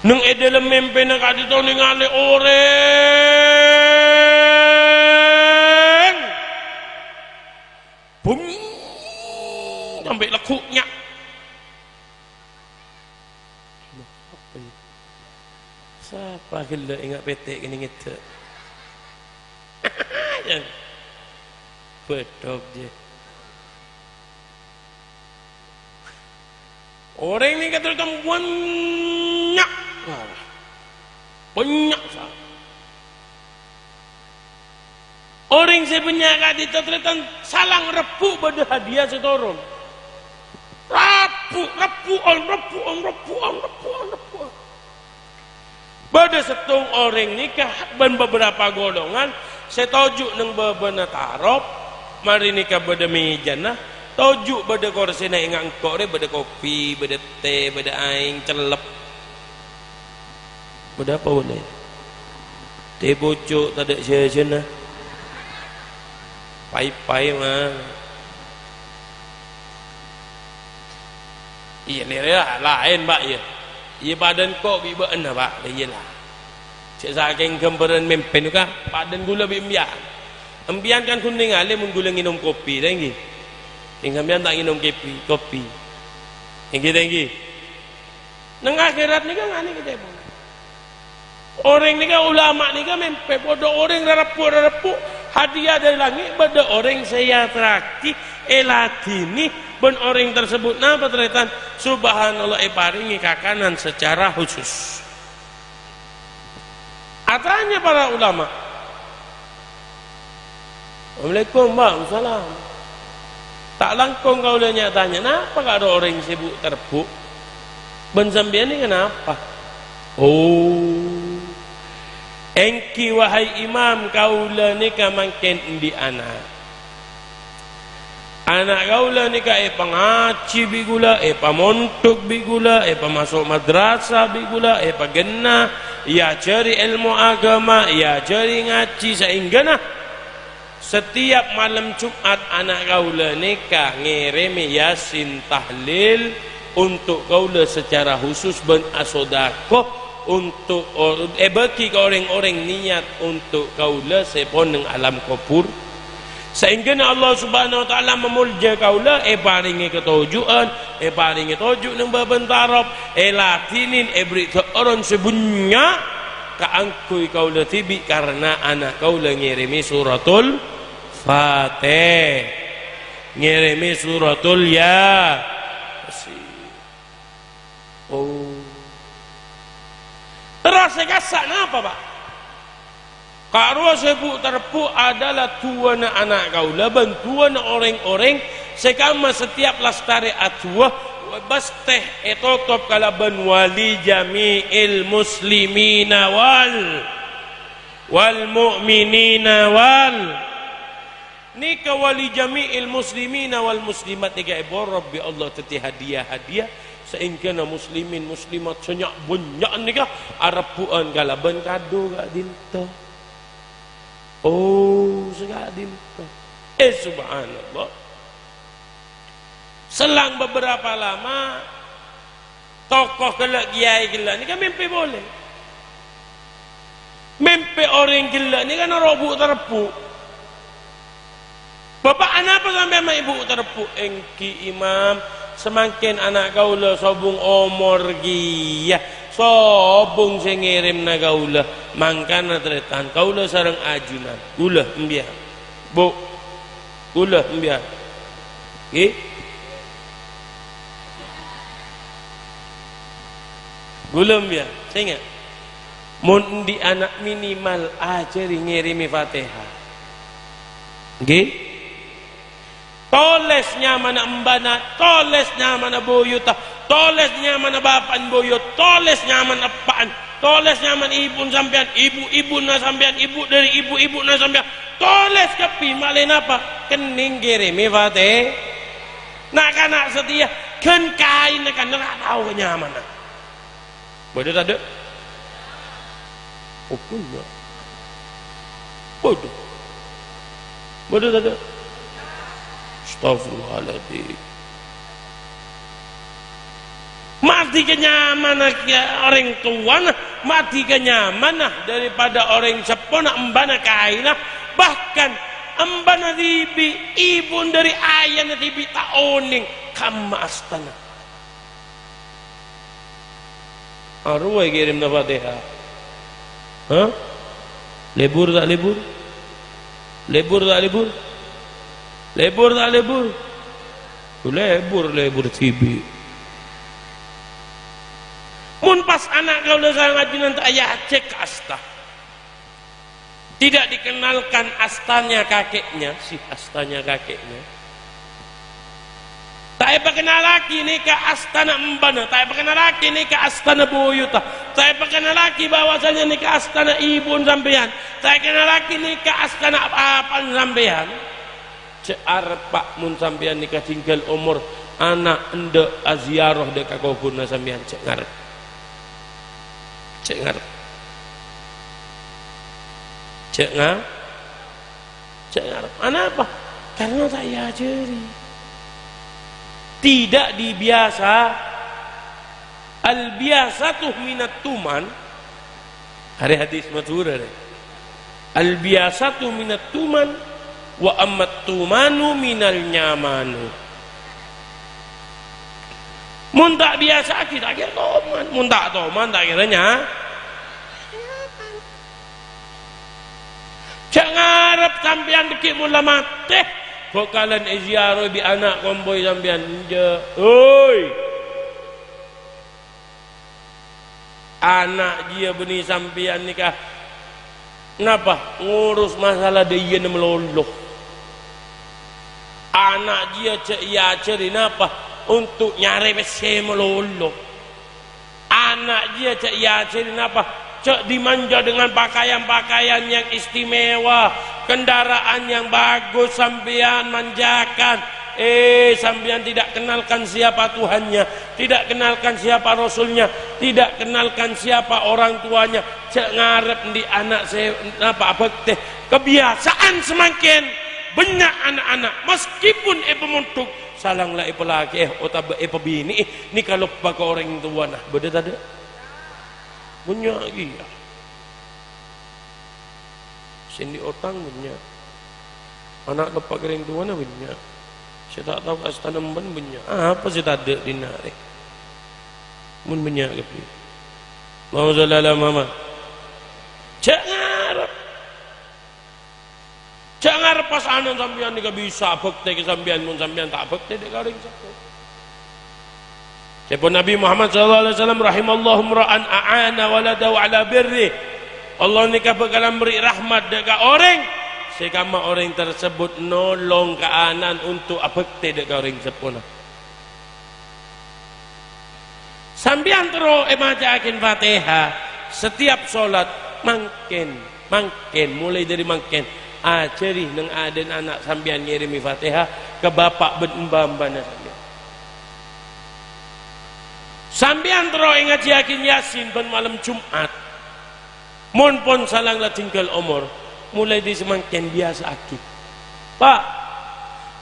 Neng è dâlem mèmpèna ka'dinto nèngalè orèng. Bung! Sampè' lagghu' nya'. Apa ya? Sapa ghellâ' enga' pètè' kènè' ngèdhâ'? Yang bedhok, jè. Orèng nèka tarètan bânnya'. Wah, bânnya' sa-, orèng sè bânnya' ka'dinto tarètan salang rebbhu' bâdâ hadiah sè toron. Rebbhu', rebbhu'an, rebbhu'an, rebbhu'an, rebbhu'an, rebbhu'an. Bâdâ sèttong orèng nèka bân beberapa golongan sè toju' neng bâbâna tarop, marè nèka bâdâ mèjana, toju' bâdâ korsèna, enga' engko' rè bâdâ kopi, bâdâ tè, bâdâ aèng, cellep. Bâdâ apa polè? Tè pucuk tadâ' jhâjhâna. Pai-pai, ma. Iyâ, nèka la-, laèn, Pak, iyâ. Iyâ, padâ engko' bi' bâ'na, Pak. La iyâ, la. Cè' sakèng ghâmbhârân mèmpè nèka, padâ ghulâ bi' empèyan. Empèyan kan ghun nèngalè mon ghulâ ngènom kopi, ta' ènggi? Kèng sampèyan ta' ngènom kepi-, kopi. Ènggi, ta' ènggi? Neng akhèrat nèka nganè kècèpon. Orèng nèka, ulama nèka mèmpè, bâdâ orèng rarebbhu'-rarebbhu' hadiah dâri langngè', bâdâ orèng sè èaterraghi, èladhini, bân orèng tersebut napa, tarètan? Subhanallah, èparèngè kakanan secara khusus. Atanya para ulama, "Assalamualaikum, Pak." "Waalaikumsalam." "Ta' langkong kaulâ nya-tanya, napa karo orèng sè bu-, terbhu'? Bân sampèyan nèka napa?" "Oh, ènggi, wahai Imam, kaulâ nèka mangkèn andi' ana'. Ana' kaulâ nèka èpangajhi bi' ghulâ, èpamondhuk bi' ghulâ, èpamaso' madrasah bi' ghulâ, èpaghenna, èajhâri èlmo aghâma, èajhâri ngajhi, saèngghâna satèyap malem Jum'at ana' kaulâ nèka ngèrèmè Yasin tahlil onto' kaulâ secara khusus bân asodako onto', o-, èbâghi ka orèng-orèng niyat onto' kaulâ sè pon neng alam kobhur. Saèngghâna Allah Subhanahu wa Ta'ala mamolja kaulâ, èparèngè katoju'an, èparèngè toju' neng bâbâna tarop, èladhinin, èberri' toron sè bânnya' kaangghuy kaulâ dhibi' karna ana' kaulâ ngèrèmè Suratul Fatih. Ngèrèmè Suratul Yasin." Oh. Terros sè kassa' napa, Pak? Ka'rowa sè bu-, terbhu' adalah du'âna ana' kaulâ bân du'âna orèng-orèng sè kamma satèyap lastarè adu'a, pastè ètotop kalabân wali jami'il muslimina wal, wal mu'minina wal. Nèka wali jami'il muslimina wal muslimat nèka èbhuru bi' Allah dhâddhi hadiah-hadiah Saèngghâna muslimin muslimat sè nya'-bânnya'an nèka arebbhu'ân kalabân kadhu ka'dinto. Oh, sè ka'dinto. Eh, subhanallah. Selang beberapa lama, tokoh ghellâ', kiai ghellâ' nèka mèmpè polè. Mèmpè orèng ghellâ' nèka noro' bu'-tarebbhu'. "Bapa', anapa sampèyan ma' bu'-tarebbhu'?" "Èngghi, Imam, samangkèn ana' kaulâ sobung omor kèya, sobung sè ngèrèmana kaulâ. Mangkana tarètan kaulâ sareng ajunan." Ghulâ, empèyan. Bu, ghulâ empèyan. Ngghi? Ghulâ empèyan. Sènga'. Mon andi' ana' minimal ajhâri ngèrèmè Fatihah. Ngghi? Tolès nyamana embana, tolès nyamana buyutta, tolès nyamana bapa'en buyut, tolès nyamana eppa'en, tolès nyamana ibun sampèyan, ibu-ibuna sampèyan, ibu dhâri ibu-ibuna sampèyan, tolès kabbhi, malè napa? Kennèng ngèrèmè Fatihah. Na'-kana' satèya, ghân kaènna kan ta' tao ka nyamana. Bâdâ tadâ'? Oh, bânnya'. Bâdâ. Bâdâ tadâ'? Astagfirullahaladzim. Ma'dhi ka nyamana orèng towana, ma'dhi ka nyamana daripada orèng seppona embana kaènna, bahkan embana dhibi', ibun dhâri ayana dhibi' ta' onèng, kamma astana. Arowa èkèrèmana Fatihah. Hah? Lebur ta' lebur? Lebur ta' lebur? Lebur ta' lebur? Lebur, lebur dhibi'. Mon pas ana' kaulâ sareng ajunan ta' èajhâk ka asta. Tidak dikenalkan astanya kakeknya, sih, astanya kakeknya. Ta' èpakennalaghi nèka astana embana, ta' èpakennalaghi nèka astana buyutta, ta' èpakennalaghi bahwasanya nèka astana ibun sampèyan, ta' èkennalaghi nèka astana bapa'en sampèyan. Jhâ' arep, Pa', mon sampèyan nèka dhinggâl omor ana' endâ' aziarah dâ' ka koburna sampèyan, jhâ' ngarep. Jhâ' ngarep. Jhâ' nga-, jhâ' ngarep. Anapa? Karena ta' èajhâri. Tidak dibiasa. Al-biasatu minat tuman. Arè hadis masyhur arè. "Al-biasatu minat tuman, wa ammat tumanu minal nyamanu." Mon ta' biyasa'aghi, ta' kèra toman. Mon ta' toman, ta' kèra nya-, jhâ' ngarep sampèyan dhâggi' mon la matè, bhâkalan èziarah bi' ana' kompoy sampèyan. Enjâ'. Hoi! Ana' jiyâ bânnè sampèyan nèka, napa? Ngoros masalah dâ' iyâna malolo. Ana' jiyâ jhâ' èajhâri napa? Onto' nyarè pèssè malolo. Ana' jiyâ jhâ' èajhâri napa? Jhâ' dimanja dengan pakaian-pakaian yang istimewa, kendaraan yang bagus sampèyan manjakan. Eh, sampèyan tidak kenalkan siapa Tuhannya, tidak kenalkan siapa Rasulnya, tidak kenalkan siapa orang tuanya. Jhâ' ngarep andi' ana' sè napa abhâktè. Kebiasaan samangkèn bânnya' ana'-ana', meskipun èpamondhuk, salang la èpalakè'è otabâ èpabinè'è, nèka loppa ka orèng towana. Bâdâ tadâ'? Bânnya' kèya. Sè andi' otang bânnya'. Ana' loppa ka orèng towana bânnya'. Sè ta' tao kastana emban bânnya'. Apa sè tadâ' dinna' rè? Mon bânnya' kabbhi. Allahumma shalli ala Muhammad. Jhâ' ngarep. Jhâ' ngarep pas ana' sampèyan nèka bisa abhâktè ka sampèyan, mon sampèyan ta' abhâktè dâ' ka orèng seppo. Ca'èpon Nabi Muhammad sallallahu alaihi wasallam, "Rahimallahu imra'an a'ana waladahu ala birri." Allah nèka bhâkalan bâri' rahmat dâ' ka orèng sè kamma orèng tersebut nolong ka ana'na onto' abhâktè dâ' ka orèng seppona. Sampèyan terro èmaca'aghin Fatihah setiap sholat, mangkèn, mangkèn, molaè dâri mangkèn, ajhâri neng adâ'na ana' sampèyan ngèrèmè Fatihah ka bapa' bân emba-embana sampèyan. Sampèyan terro èngajhiyâghi Yasin bân malem Jum'at. Mon pon salang la dhinggâl omor, molaè dâri samangkèn biyasa'aghi. Pa',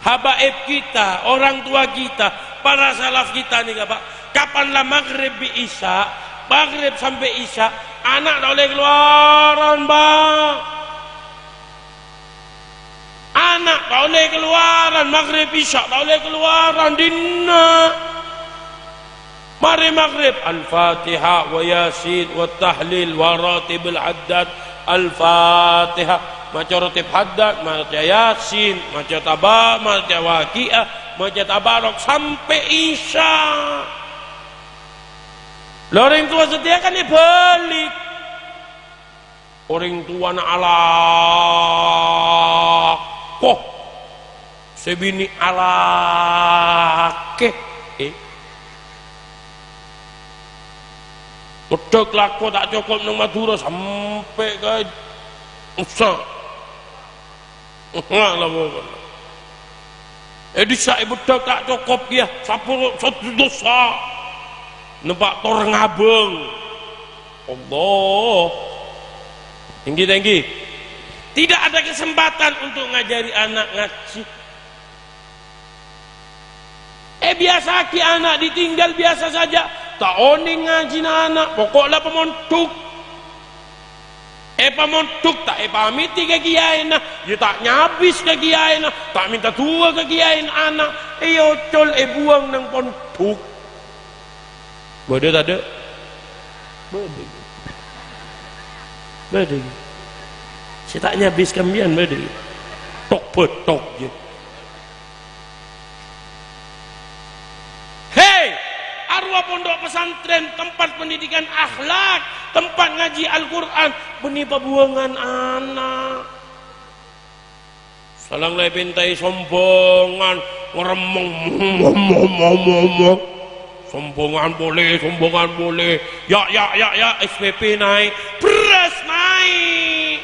habaib kita, orang tua kita, para salaf kita nèka, Pa', kapan la maghrib bi' isya, maghrib sampè' isya, ana' ta' ollè kalowaran, Pa'. Ana' ta' ollè kalowaran, maghrib isya ta' ollè kalowaran, dinna'. Marè maghrib, Al-Fatihah, wa Yasin, wa tahlil, wa ratibul haddad, Al-Fatihah. Maca ratib haddad, maca Yasin, maca taba-, maca waqiah, maca tabarok, sampè' isya. Lha orèng towa satèya kan èbâlik. Orèng towana alako, sè binè' alakè. Eh. Beddhâk lako ta' cokop neng Madhurâ sampè' ka Nusa. Nga' la pokokna. È dissa' è beddhâk ta' cokop kèya, sapolo satu dosa. Nempa' tor ngabâng. Allah. Tinggi-tinggi. Tidak ada kesempatan untuk ngajari anak ngaji. Eh, biyasa'aghi ana' ditinggal biyasa saja. Ta' onèng ngajhina ana', pokok la pamondhuk. Èpamondhuk, ta' èpamètè ka kiyaèna, ya ta' nyabis ka kiyaèna, ta' mènta du'a ka kiyaèna ana', èocol, èbuwâng neng pondhuk. Bâdâ tadâ'? Bâdâ. Bâdâ. Sè ta' nyabis ka sampèyan bâdâ. Tok-bâtok, ya. Hei, arowa pondok pesantren, tempat pendidikan akhlak, tempat ngaji Al-Qur'an, bânnè pabuwangan ana'. Salang la èpèntaè sombongan, ngaremmeng, sombongan polè, sombongan polè, ya, ya, ya, ya, S P P naè', bherrâs naè'.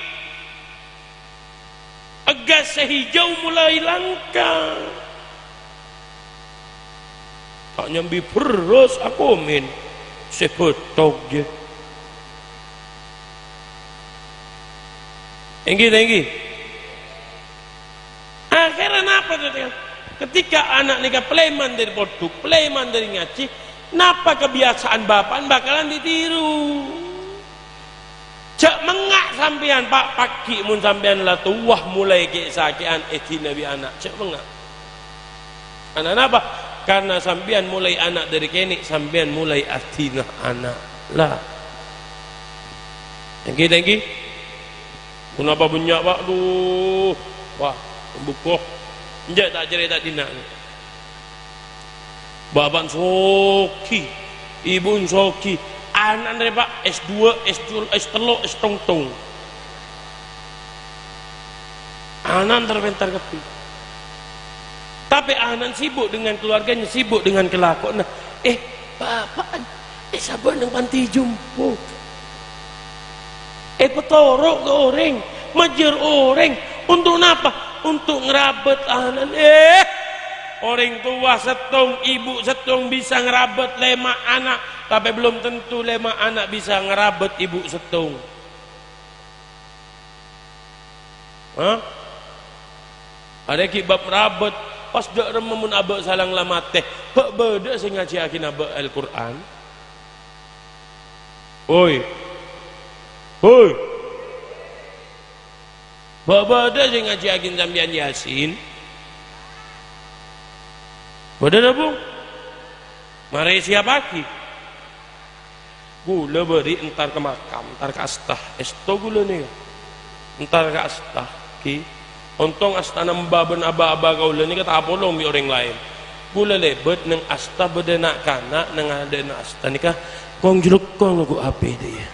Gas sè hijau mulai langka. Ta' nyambi bherrâs akomèn sè bâthok, ya. Ènggi, ènggi. Akhirnya napa, teman-teman? Ketika ana' nèka paleman dâri pondhuk, paleman dâri ngajhi, napa kebiasaan bapa'na bakalan ditiru. Jhâ' mengnga' sampèyan, Pa', paghi' mon sampèyan la towa molaè kè'-sakè'an èdina bi' ana'. Jhâ' mengnga'. Ana' napa? Karna sampèyan molaè ana' dâri kènè', sampèyan molaè adina ana'. La. Ènggi, ènggi. Ponapa bânnya', Pa'? Duh. Wah, buko. Enjâ' ta' carèta dinna'. Bapa'na soghi, ibu'na soghi, ana'na rè, Pa', S dua, S dua, S tello', S tongtong. Ana'na ter-pènter kabbhi. Tapè ana'na sibuk dengan keluarganya, sibuk dengan kalakowanna. Eh, bapa'na, eh, sabâ' neng panti jompo. Èpatoro' ka orèng, majâr orèng. Untuk napa? Untuk ngrabât ana'na. Eh, orèng towa sèttong, ibu sèttong bisa ngrabât lèma' ana', tapè belum tentu lèma' ana' bisa ngrabât ibu sèttong. Hah? Arèya ghi' bab ngrabât, pas dâ' remma mon abâ' salang la matè, bâ' bâdâ sè ngajhiyâghi abâ' Al-Qur'an? Hoi. Hoi. Bâ' bâdâ sè ngajhiyâghi sampèyan Yasin? Bâdâ, Bu? Marè siapaghi. Ghulâ bâri' entar ka makam, entar ka asta. Èsto ghulâ nèka. Entar ka asta, ghi. Ontong astana emba bân aba-aba kaulâ nèka ta' apolong bi' orèng laèn. Ghulâ lèbât neng asta bâdâ na'-kana' neng adâ'na asta nèka, kong jhâlâkkong nèngghu' H P dâ' iyâ.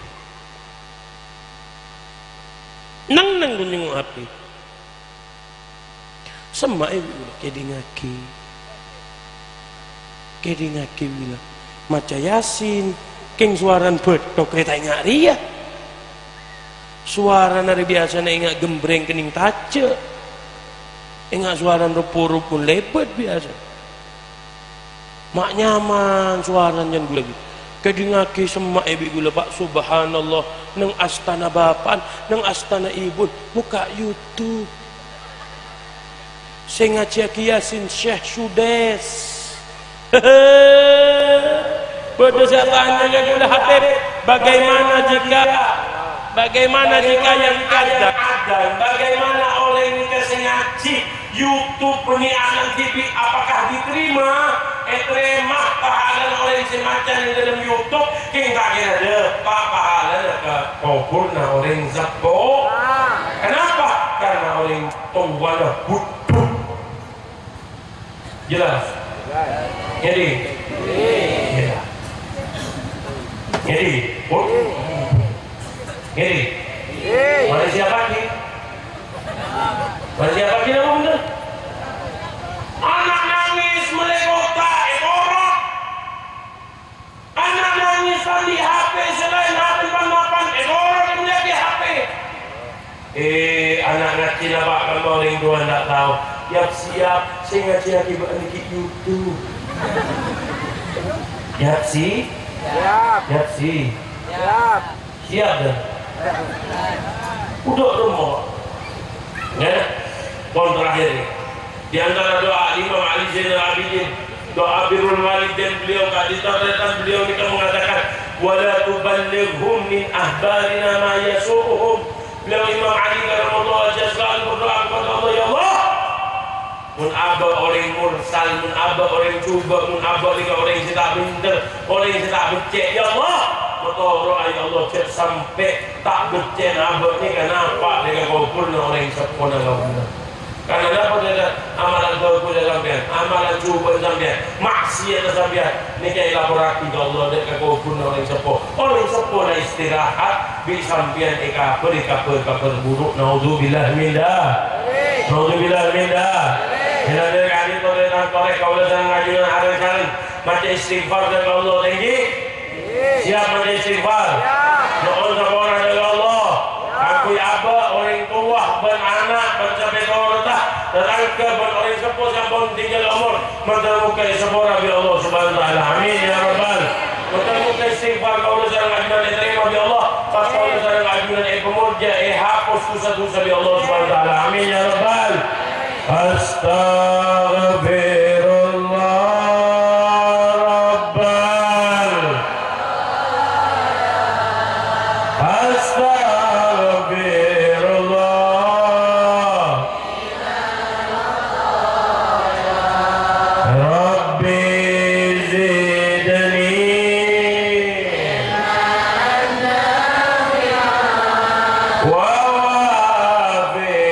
Neng-neng ghun nèngghu' H P. Semma'è bi' ghulâ, kèdingngaghi. Kèdingngaghi bi' ghulâ. Maca Yasin, kèng sowarana bâthok rè ta' enga' rèya. Sowarana rè biyasana enga' ghembrèng kennèng tajâ'. Enga' sowarana rop-porop mon lèbât biyasa. Ma' nyaman sowarana jân ghulâ bi'. Èdhingngaghi semma'è bi' ghulâ, Pa', subhanallah, neng astana bapa'an, neng astana ibun, mokka' YouTube. Sè ngajhiyâghi Yasin Syekh Sudes. Bâdâ sè atanya ka ghulâ, "Habib, bagaimana jika, bagaimana jika yang ada, bagaimana orèng sè ngajhi YouTube bânnè ana' dhibi', apakah diterima?" Ètarèma pahalana orèng sè maca neng dâlem YouTube, kèng ta' kèra dâpa' pahalana ka kobhurrâ orèng seppo. Kenapa? Karena orèng towana budhuk. Jelas? Jadi? Iya. Jadi? Pun? Jadi? Mana siapa lagi? Mana siapa lagi nama bener? Anak nangis melekota, ekorok. Anak nangis andi' H P selain H P pan-mapan, ekorok yang menjadi H P. Eh, ana' ngajhi la, Pa', kan orèng towa ta' tao. Yap-siyap, sè ngajhiyâghi bâ'na ghi' YouTube. Yap si? Siap. Yap si? Siap. Siap, kan? Udah, udah, mau. Ya, pon terakhir nih. Di antara doa Imam Ali Zainal Abidin, doa birrul walidain beliau, ka'dinto tarètan beliau nèka mengatakan, "Wa la tuballighum min akhbarina ma yasu'uhum." Beliau Imam Ali karamallahu wajhah selalu berdoa kepada Allah, "Ya Allah, mon abâ' orèng mursal, mon abâ' orèng jhubâ', mon abâ' nèka orèng sè ta' bhender, orèng sè ta' beccè', ya Allah, matoro'a, ya Allah, jhâ' sampè' ta' beccè'na abâ' nèka napa' dâ' ka kobhurrâ orèng seppona kaulâ." Karena napa, dâ'? Amalan bhâghus sampèyan, amalan jhubâ' sampèyan, maksiat sampèyan, nèka èlaporraghi ka Allah dâ' ka kobhurrâ orèng seppo. Orèng seppona istirahat, bi' sampèyan èkabhâri kabhâr-kabhâr buruk. Naudzubillah min dzalik. Naudzubillah min dzalik. Jhâlâna ka'dinto tarètan, torè kaulâ sareng ajunan areng-sareng maca istighfar dâ' ka Allah, èngghi? Siap maca istighfar? Siap. Nyo'on sapora dâ' ka Allah. Siap. Kaangghuy abâ', orèng towa, bân ana', bân sapètorotta, tatangghâ, bân orèng seppo sè ampon tinggal omor. Moghâ-moghâ èsapora bi' Allah Subhanahu wa Ta'ala. Amin, ya Rabbal. Moghâ-moghâ istighfar kaulâ sareng ajunan ètarèma bi' Allah. Pas kaulâ sareng ajunan èpamolja, èhapus dhusa-dhusa bi' Allah Subhanahu wa Ta'ala. Amin, ya Rabbal. Astaghfirullah Rabbal. Astaghfirullah. Rabbi zidni wa wafiqni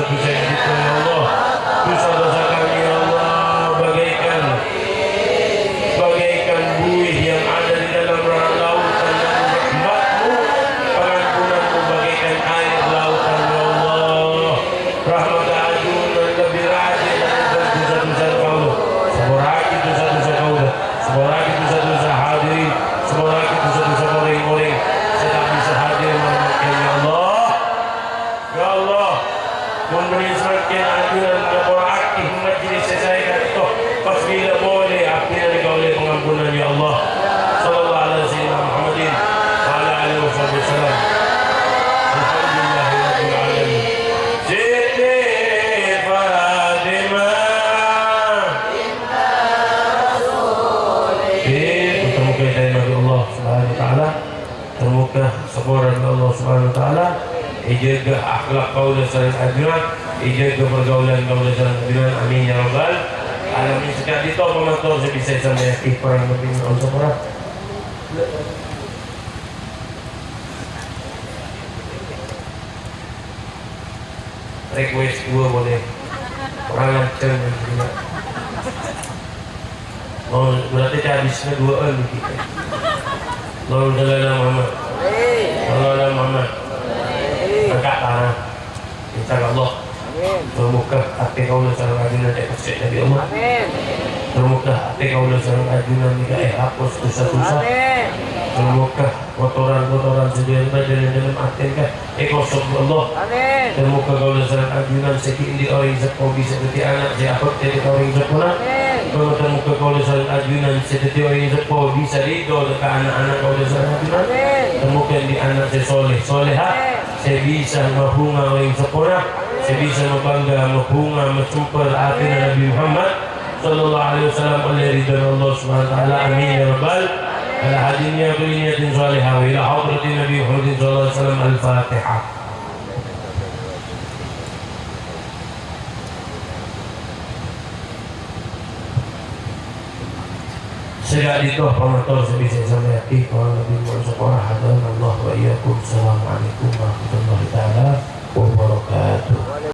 Dosa kita, ya Allah. Dosa-dosa kami, ya Allah, bagaikan, bagaikan buih yang ada di dalam lautan yang rahmat-Mu, pengampunan-Mu bagaikan air lautan, ya Allah. Rahmat ajunan lebih rajin dosa-dosa kaula. Saporake dosa-dosa kaula. Saporake dosa-dosa hadirin. Saporake dosa-dosa oreng-oreng sè ta' bisa hadir, ya Allah. Ya Allah, mon bânnè samangkèn ajunan ngapora'aghi majlis sè saè ka'dinto, pas bilâ polè abdhina nèka ollè pangampunan, ya Allah. Sallallahu ala sayyidina Muhammadin wa ala alihi wa sahbihi wasallam. Alhamdulillahirabbil alamin. Siti Fatimah. Oke, moga-moga ètarèma bi' Allah Subhanahu wa Ta'ala. Moga-moga saporana Allah Subhanahu wa Ta'ala èjâgâ akhlak kaulâ sareng ajunan, èjâgâ pergaulan kaulâ sareng ajunan. Amin ya rabbal alamin. Saka'dinto pamator sè bisa sampèyan, eh, parèng penting Allah sapora. Request dua boleh. Kurang ajar nih, gila. Oh, berarti habisnya dua an gitu. Allahumma shalli ala Muhammad. Allahumma Muhammad. Angkat tangan. Insya Allah. Semoga ati kaula sareng ajunan èpèssè dâri Allah. Semoga ati kaula sareng ajunan nèka èhapus dosa-dosa. Semoga kotoran-kotoran sè dâlem, dâlem atè nèka èkosok bi' Allah. Amin. Moga-moga kaulâ sareng ajunan sè ghi' andi' orèng seppo bisa dhâddhi ana' sè abhâkti ka orèng seppona. Amin. Moga-moga kaulâ sareng ajunan sè dhâddhi orèng seppo bisa ridho ka ana'-ana' kaulâ sareng ajunan. Amin. Moga-moga andi' ana' sè soleh, soleha, amin, sè bisa mabhunga orèng seppona, sè bisa mabhângghâ, mabhunga, masompor atèna Nabi Muhammad sallallahu alaihi wasallam ollè ridhâna Allah Subhanahu wa Ta'ala. Amin ya rabbal alamin. Ala hadhihi niyati bi niyatin shalihah wa ila hadratin Nabi Muhammadin sallallahu alaihi wasallam. Al-Fatihah. Saka'dinto pamator sè bisa sampèyan, Nabi Muhammad.